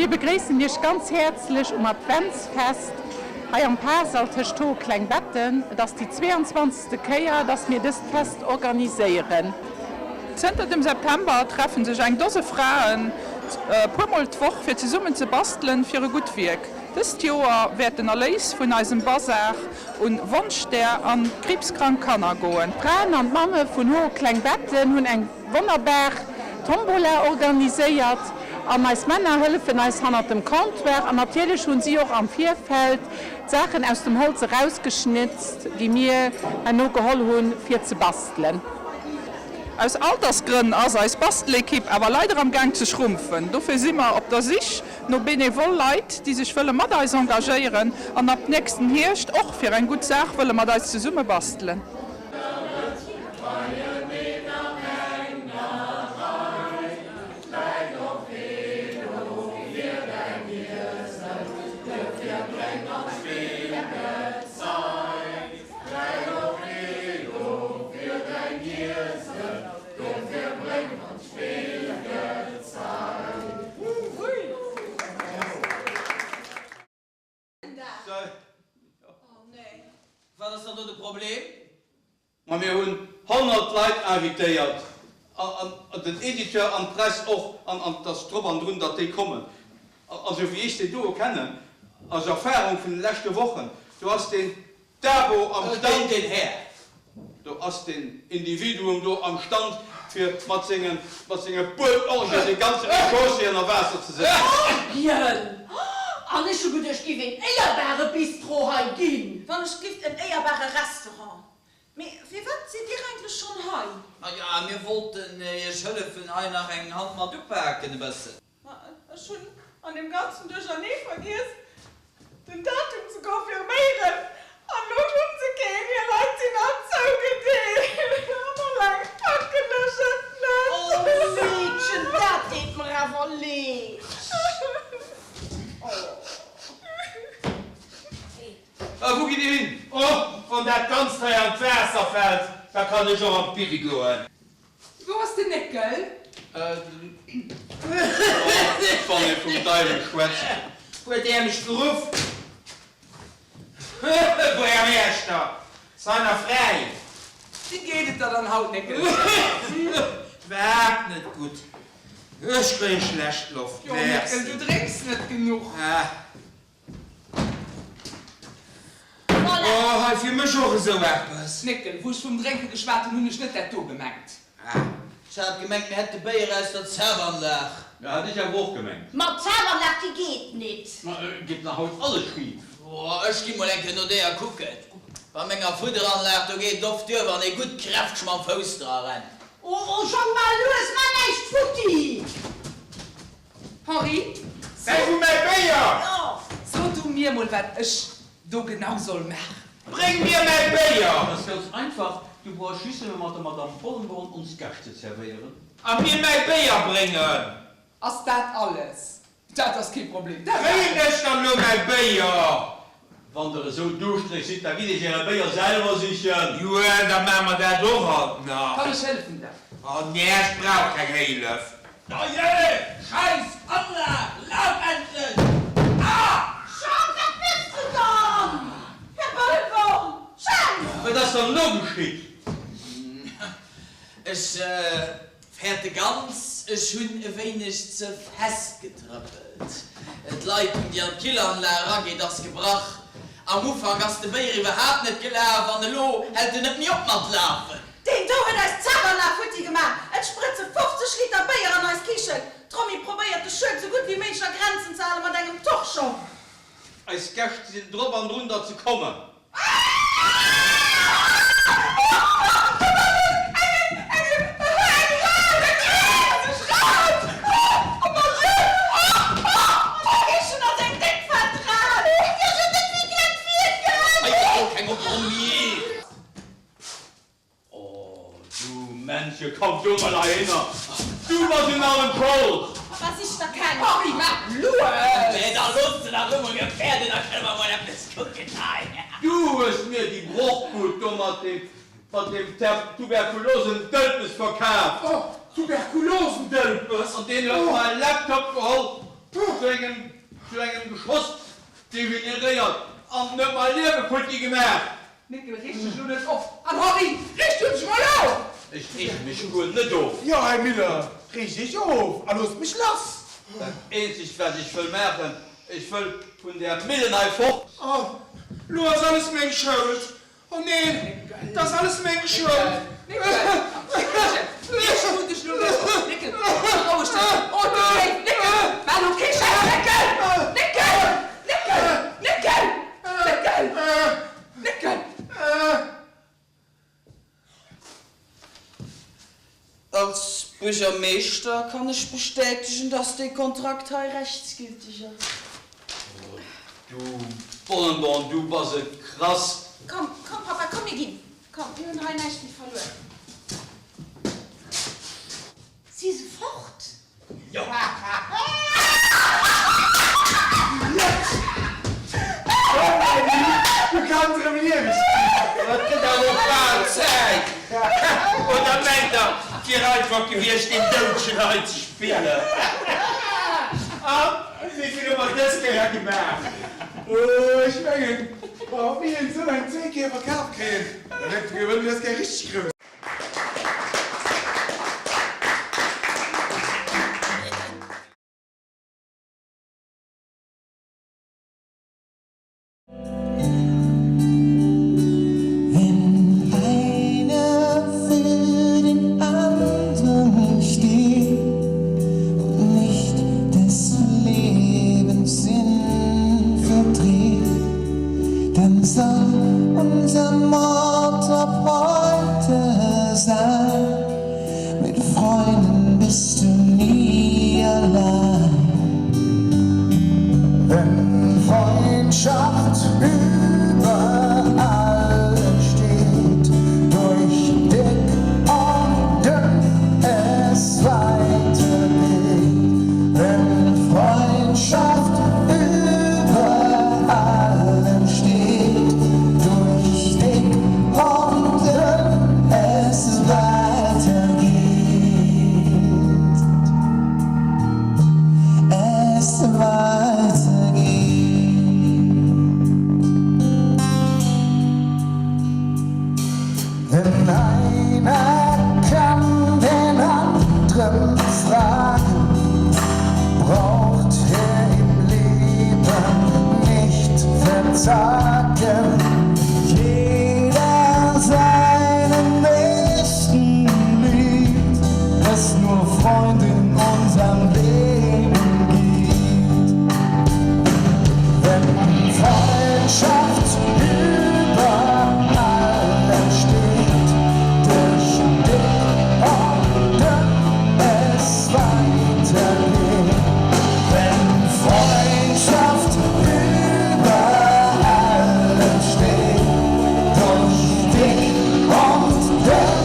Mir begréissen Iech ganz häerzlech um Adventsfest hei am Parsall tëscht Ho Klengbetten. Et ass déi 22. Kéier, dass mir dëst Fest organiséieren. Zënter dem September treffen sech eng Dose Fraen e puer mol d'Woch fir zesummen ze bastelen fir e gutt Wierk. Dëst Joer wäert den Erléis vun eisem Bazar un Wonschstär an kriibskrank Kanner goen. D'Fraen an d'Mamme vun Ho Klengbetten hunn eng wonnerbar Tombola organiséiert an eis Männer hëllefen eis hannert dem Comptoir an natierlech hunn si och am Virfeld d'Saachen aus dem Holz erausgeschnitzt, déi mir herno geholl hunn fir ze bastelen. Aus Altersgrënn ass eis Bastelekipp awer leider am Gaang ze schrumpfen. Dofir si mer op der Sich no benevol Leit, déi sech wëlle mat eis engagéieren an ab nächsten Hierscht och fir eng gutt Saach wëlle mat eis zesumme bastelen. Wat ass dann do de Problem? Ma mir hunn 100 Leit invitéiert, an den Editeur an d'Press och, an et ass drop an drun, datt déi kommen. An esou wéi ech déi doe kennen, aus Erfahrung vun de leschte Wochen, do ass deen Dabo am Stand, Den Här. Do ass den Individuum do am Stand, fir mat senge, mat senge Buertorgien de ganze Rez-de-chaussée ënner Waasser ze setzen. Orgien! An ech hu geduecht, giff een éierbare Bistro hei ginn. Wann ech giff en éierbare Restaurant. Mee firwat sidd dir eigentlech schonn hei? Maja, mir wollten iech hëllefen hei nach eng Hand mat upaken e bëssen. Ma ech hunn an deem ganzen Duerchernee vergiess, den Datum ze confirméieren. An elo hunn se keen, hir Leit sinn all zougedeelt an eleng packen ech et net. Oh Meedchen, dat deet mer awer leed. Oh. A wou gitt Dir hin? Oh, wann dat Ganzt hei an d'Waasser fält, da kann ech och an d'Bibi goen. Wou ass den Néckel? Wann ee vum Deiwel schwätzt. Huet Där mech geruff? Buergermeeschter, sei mer fräi! Wéi geet et der dann haut, Néckel? Iwwerhaapt net gutt. Ech kréie schlecht Loft. Jo, Néckel, du drénks net genuch. Voilà. Oh, hei fir mech och esou eppes. Néckel, wou ech vum Drénke geschwat hunn, hunn ech net dat do gemengt. Ah. Ech hat gemengt, mir hätte Béier aus der Zabanlag. Ja, hat ech awer och gemengt. Ma d'Zabanlag, déi geet nit. Ma geet nach haut alles schif? Oh, ech gi mol eng Kéier no deeër kucken. Bei menger Fudderanlag, do geet et oft duer, wann ee gutt kräfteg mam Fouss dra rennt. Oh, oh, Jang, maach lues, maach näischt futti! Henri, Däi vu mäi Béier! So du mir mol wat ech do genau soll maachen. Bréng mir mäi Béier! Dat ass ganz einfach, du brauchs just nëmme mat der Madame Bollenborn ons Gäscht ze zerwéieren. A mir mäi Béier bréngen! Ass dat alles? Dat ass kee Problem, dat maachen Kréien ech. ech dann elo mäi Béier? Wann der esou duuschtereg sidd, da gitt iech äre Béier selwer sichen. Joe, da maache mer dat och alt nach. Kann ech hëllefen da? Oh nee, ech brauch keng Héllef. Dajee! Scheiss Anlag! Laf endlech! Ah! Jang, wat méchs du dann? Här Bëllborn, Jang! Wat ass dann elo geschitt? Ech Fäerte ganz, ech hunn e wéineg ze fest getrëppelt. D'Leitung, déi an d'Killanlag erageet, ass gebrach. Am Ufank ass de Béier iwwerhaapt net gelaf an elo hält en net méi op mat lafen. Deen do huet eis d'Zawanlag futti gemaach. Et sprëtze 50 Liter Béier an eis Kichen. D'Romy probéiert de Schued sou gutt wéi méiglech a Grenzen ze hale mat engem Torchon. Eis Gäscht sinn drop an drun der ze kommen. Oh, du Männche, komm du mol heihinner! Du bass un allem Schold! Papa, sich der keng! Henri, maach lues! Mä da looss se dach emol gefäerden, da kënne mer mol eppes kucken hei! Du hues mir déi Brochbud do mat deem, mat deem Tuberkulosendëlpes verkaaft! Oh, Tuberkulosendëlpes! An deen huet mäi Laptop geholl! Zu engem, zu engem Geschoss degeneréiert an huet mäi Liewe futti gemaach. Néckel, reeg dech elo net op. An Henri, reeg du dech mol of! Ech reege mech guer net of. Jo, Här Miller, reegt iech of a loosst mech lass. Dat eenzegt, wat ech wëll maachen, ech wëll vun där Millen hei fort. Oh, lo ass alles meng Schold. Oh neen, 't ass alles meng Schold. Néckel, Néckel, dech lo net op. Néckel, beroueg dech. Oh, du Léif, Néckel, maach lo kee Schäiss, Néckel, Néckel, Néckel, Néckel, Néckel, Néckel. Als Buergermeeschter kann ech bestätegen, dass dee Kontrakt hei rechtsgültig ass. Oh, du Bonbon, du bass e krass. Komm, komm, Papa, komm, mir ginn. Komm, mir hunn hei näischt méi verluer. Si se fort? Jo. Komm Äddi, du kanns erëm lieweg ginn. Et gëtt awer och bal Zäit. Oder mengt der, et wier einfach gewiescht, deen Doudegen hei ze spillen? An, wéi vill hu mer dës Kéier gemaach? Oh, ech mengen, wa mir en esou eng zweet Kéier verkaf kréien, da gëtt de Gewënn dës Kéier richteg grouss. Wenn einer für den anderen steht und nicht des Lebens Sinn verdreht, dann soll unser Mord ab heute sein, Mit Freunden bist du nie allein. Wenn Freundschaft über allem steht, durch dick und dünn es weitergeht. Wenn Freundschaft über allem steht, durch dick und dünn es weitergeht. Es weitergeht. Wenn einer kann den anderen fragen, braucht er im Leben nicht verzagen. Jeder seinen Nächsten liebt, es nur Freund in unserem Leben gibt. Wenn Freundschaft über allem steht, durch dick und dünn es weitergeht. Wenn Freundschaft über allem steht, durch dick und dünn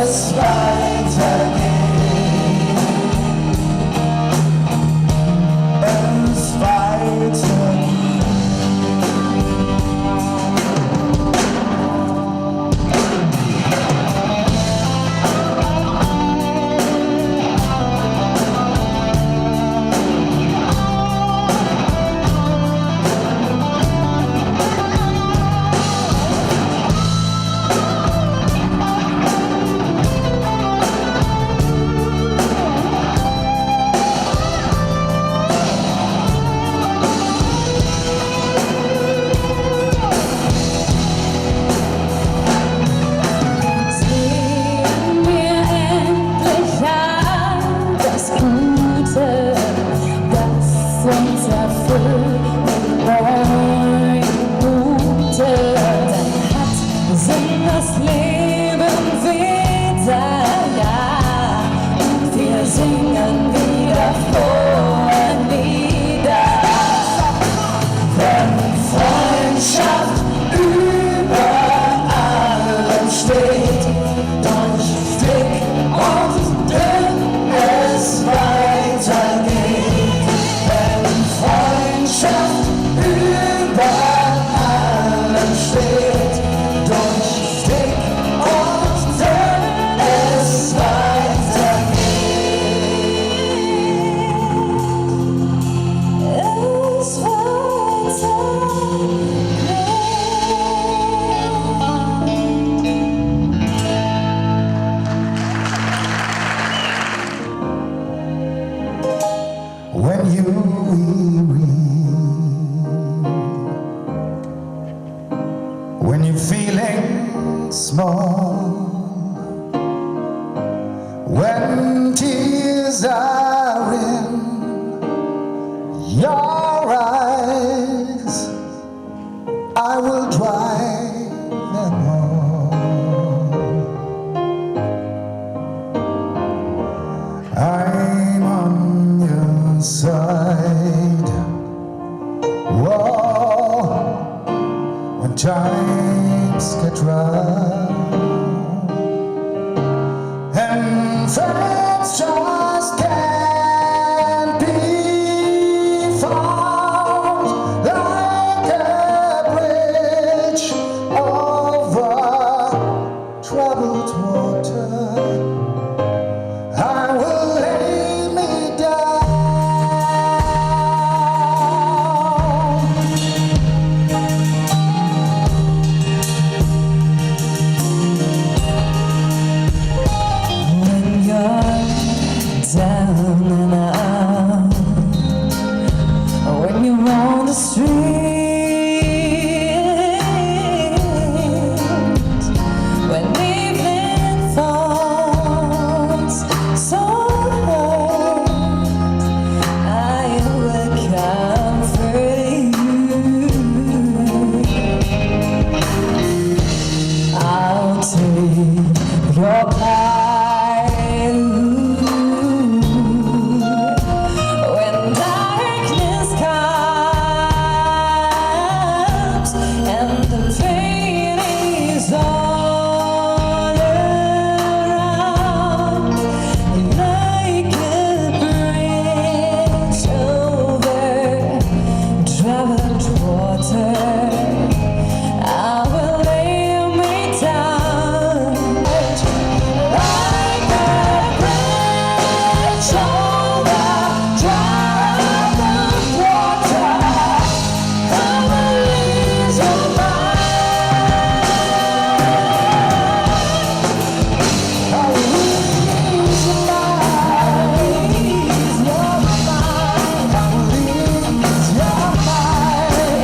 es weitergeht. Es weitergeht. Sehen wir endlich an das Gute, das uns erfüllt mit neuen Mute. Dann hat Sinn das Leben wieder, ja, und wir singen wieder frohe Lieder. Wenn Freundschaft über allem steht, durch dick und dünn es weitergeht. Wenn Freundschaft über allem steht, durch dick und dünn es weitergeht. small. When tears are in your eyes, I will dry them all. I'm on your side. Whoa, when times get rough and friends just can't be found like a bridge over troubled water. I will lay me down. When you're down and out, when you're on the street, when evening falls so hard, I will comfort you. I'll take your part when darkness comes and the pain is all around, like a bridge over troubled water. I will lay me down like a bridge over troubled water. I will ease your mind. I will ease your mind. Ease your mind. I will ease your mind.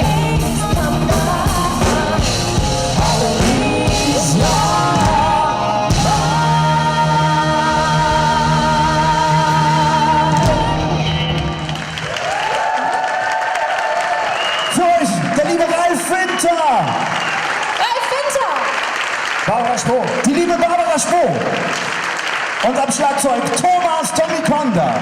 Ease my mind. I will ease your Für euch der liebe Ralf Winter. Ralf Winter! Barbara Sprung, die liebe Barbara Sprung. Und am Schlagzeug Thomas Tommy Konder.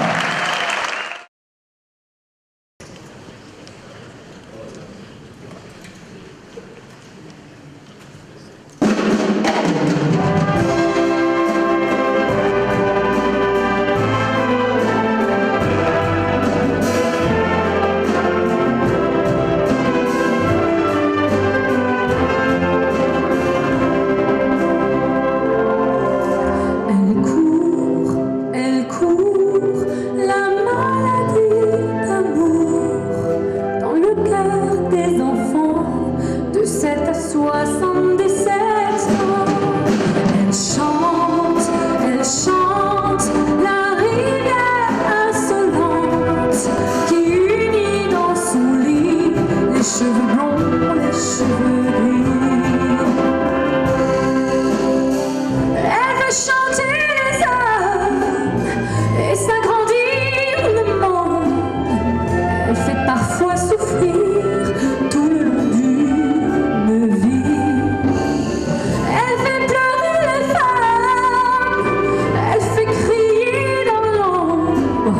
Elle court, elle court, la maladie d'amour dans le cœur des enfants de 7 à 77 ans. Elle chante, elle chante la rivière insolente qui unit dans son lit les cheveux blonds, les cheveux gris. Elle veut chanter les hommes et s'agrandir le monde. Elle fait parfois souffrir tout le long d'une vie. Elle fait pleurer les femmes, elle fait crier dans l'ombre.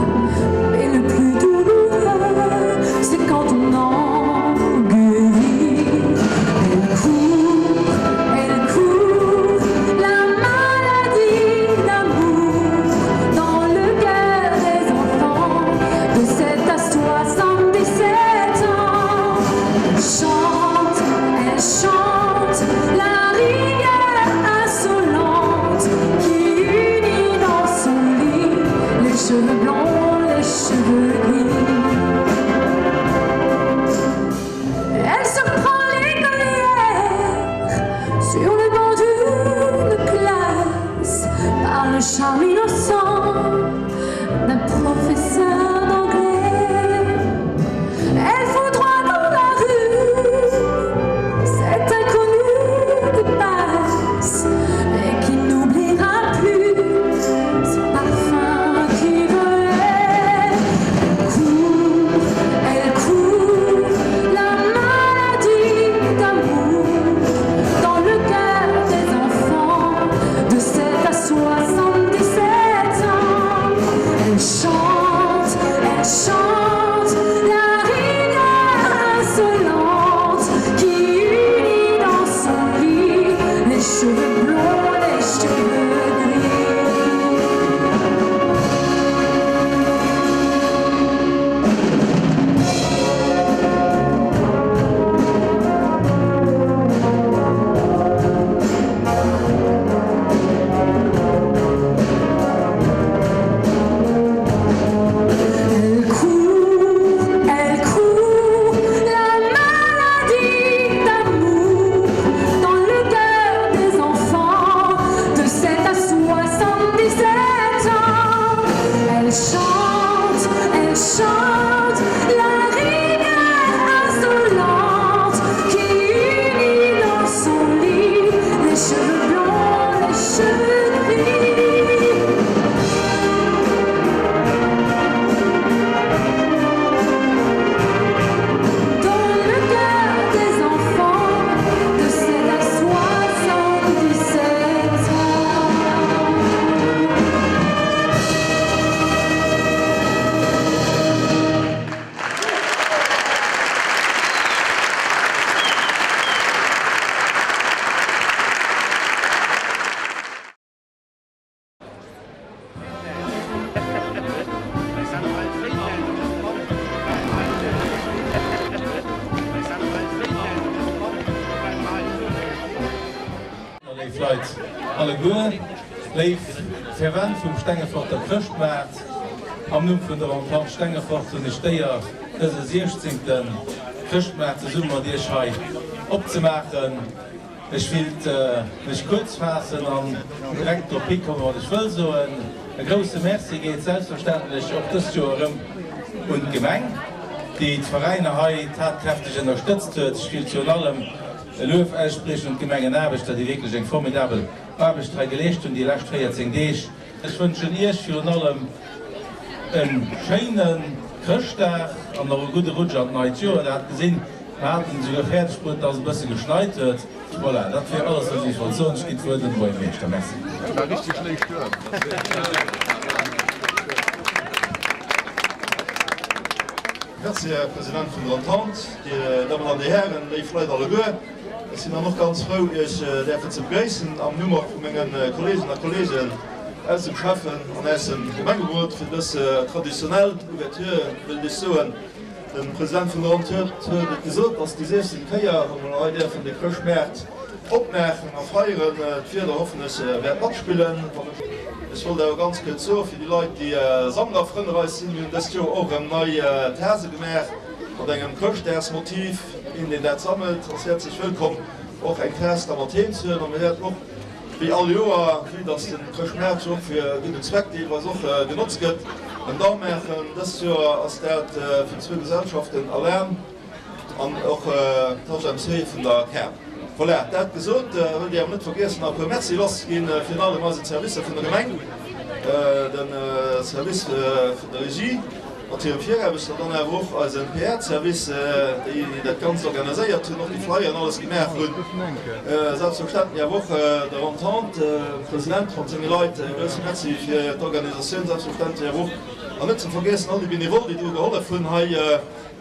Mais le plus douloureux, c'est quand on en guérit. Leit alleguer, léif Fervent vum Stengeforter Chrëschtmaart, am Numm vun der Entente Stengefort hunn ech d'Éier, dëse siechzéngte Chrëschtmaart zesumme mat Iech hei opzemaachen. Ech willt mech kuerz faassen an direkt drop hikommen, wat ech wëll soen. E grousse Merci geet selbstverständlech och dëst Joer erëm un d'Gemeng, déi d'Veräiner hei tatkräfteg ënnerstëtzt huet. Ech willt virun allem e Luef ausspriechen un d'Gemengenaarbechter, déi wierklech eng formidabel Aarbecht hei geleescht hunn déi lescht 14 Deeg. Ech wënschen Iech virun allem e schéine Chrëschtdag an och e gudde Rutsch an d'neit Joer. Der hat gesinn, mer haten et esouguer fäerdeg bruet, dass et e bësse geschneit huet. Voilà, dat wier alles, wat ech Iech wollt soen. Ech ginn d'Wuert un de Buergermeeschter. Merci. Merci, Här President vun der Entente, Dir Dammen an Dir Hären, léif Leit alleguer. Ech sinn dann och ganz frou, Iech däerfen ze begréissen am Numm och vu menge Kolleegen a Kolleegen aus dem Schäffen an aus dem Gemengerot fir dës traditionell Ouverture, wëllt ech soen. De President vun der Entente huet et gesot, et ass déi 16. Kéier, wou mer hei däerfen de Chrëschtmaart opmaachen a feieren. D'Wieder hoffentlech wäert matspillen. Ech wollt awer ganz kuerz soen, fir déi Leit, déi Sammlerfrënn ereis sinn, mir hunn dëst Joer och erëm nei Tase gemaach mat engem Chrëschtdagsmotiv. Een, deen dat sammelt, ass häerzlech wëllkomm, och eng Taass da mat heem ze huelen. A mir wäerten och, wéi all Joer, vue dass de Chrëschtmaart jo och fir e gudden Zweck deelweis och genotzt gëtt, en Don maachen. Dëst Joer ass dat fir zwou Gesellschaften, Alarm an och d'HMC vun der Cam. Voilà, dat gesot, wëllt Dir awer net vergiessen, nach e puer Mercie lasszeginn, virun allem eisen Servicer vun der Gemeng, dem Service vun der Regie, Mat hirem Viraarbechter, dann awer och eisen PR-Service, déi dat Ganzt organiséiert hunn, och déi Flyeren alles gemaach hunn. Selbstverständlech awer och der Entente, dem President mat senge Leit e grousse Merci fir d'Organisatioun. Selbstverständlech awer och, an net ze vergiessen, all déi Benevole, déi dru gehollef hunn hei.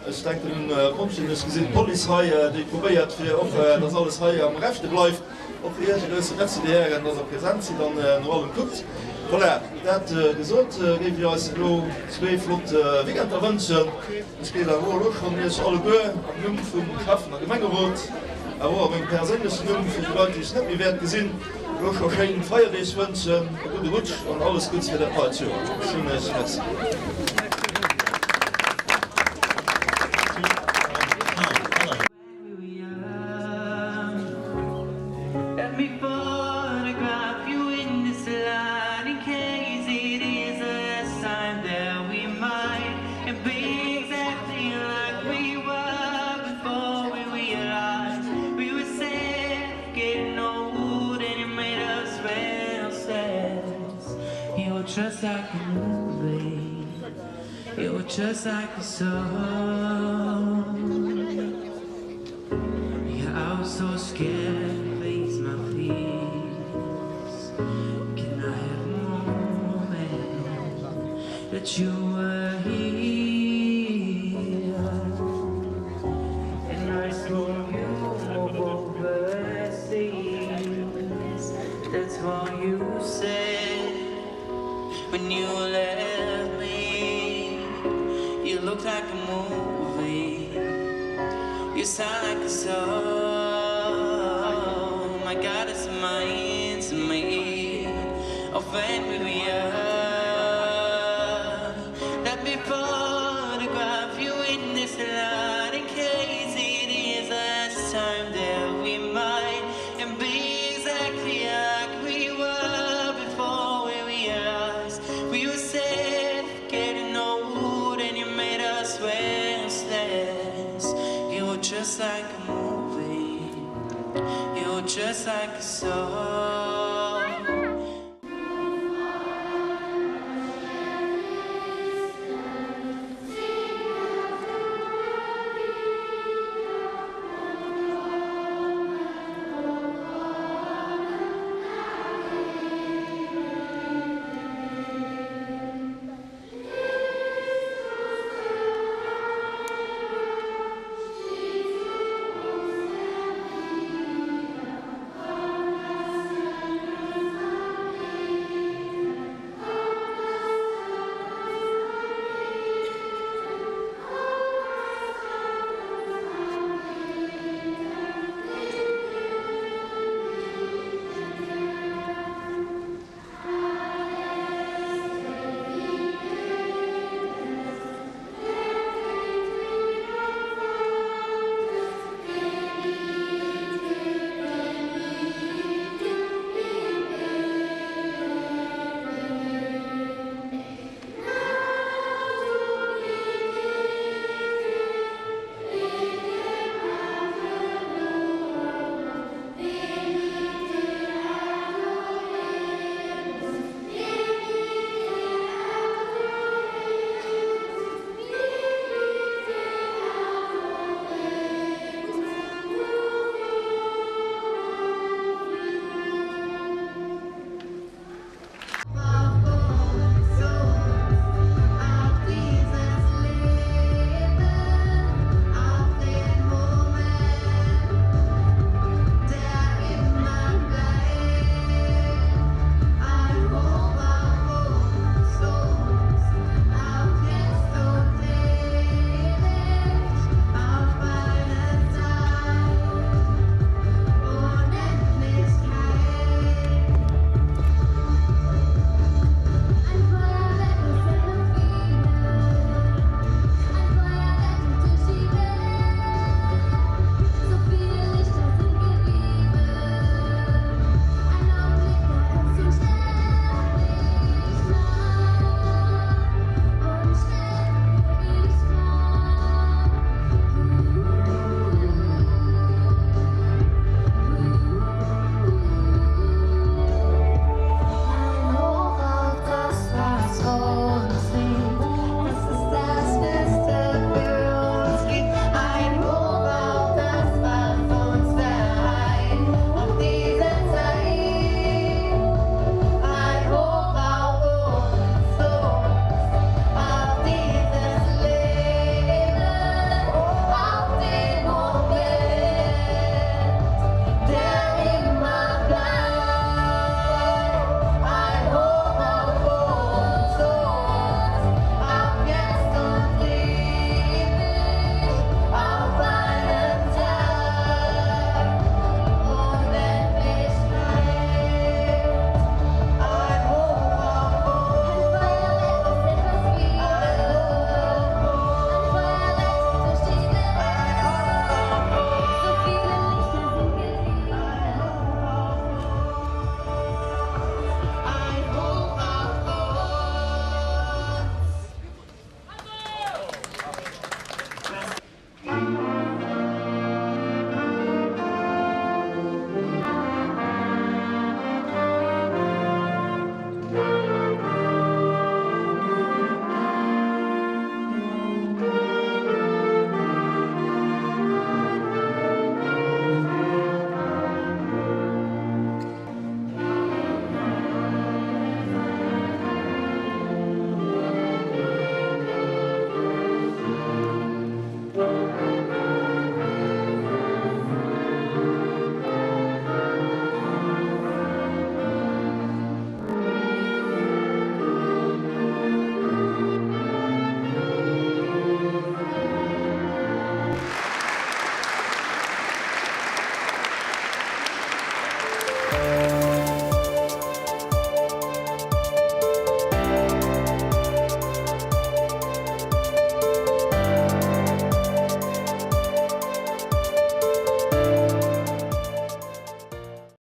Ech denken un d'Pompjeeën, ech gesinn d'Police hei, déi probéiert fir och, dass alles hei am Rechte bleift. Och Iech e grousse Merci, Dir Hären, dass Der present sidd an no allem kuckt. Voilà, dat gesot, géif ech eis elo zwee flott Weekender wënschen. Ech géif awer och elo schonn Iech alleguer am Numm vum Schäffen a Gemengerot, awer och a mengem perséinlechen Numm, fir déi Leit, déi ech net méi wäert gesinn, elo scho schéin Feierdeeg wënschen, e gudde Rutsch an alles Gutts fir dat neit Joer. Ech soen Iech Merci. Just like a movie, you were just like a song. Yeah, I was so scared to face my fears. Can I have a moment that you were here? And I saw you move overseas. That's what you said when you left me. You look like a movie. You sound like a song. My God, it's mine to me. Oh, when we were young, let me photograph you in this light in case it is last time that we might and be exactly like we were before we realized we were sad getting old and you made us restless. You were just like a movie. You were just like a song.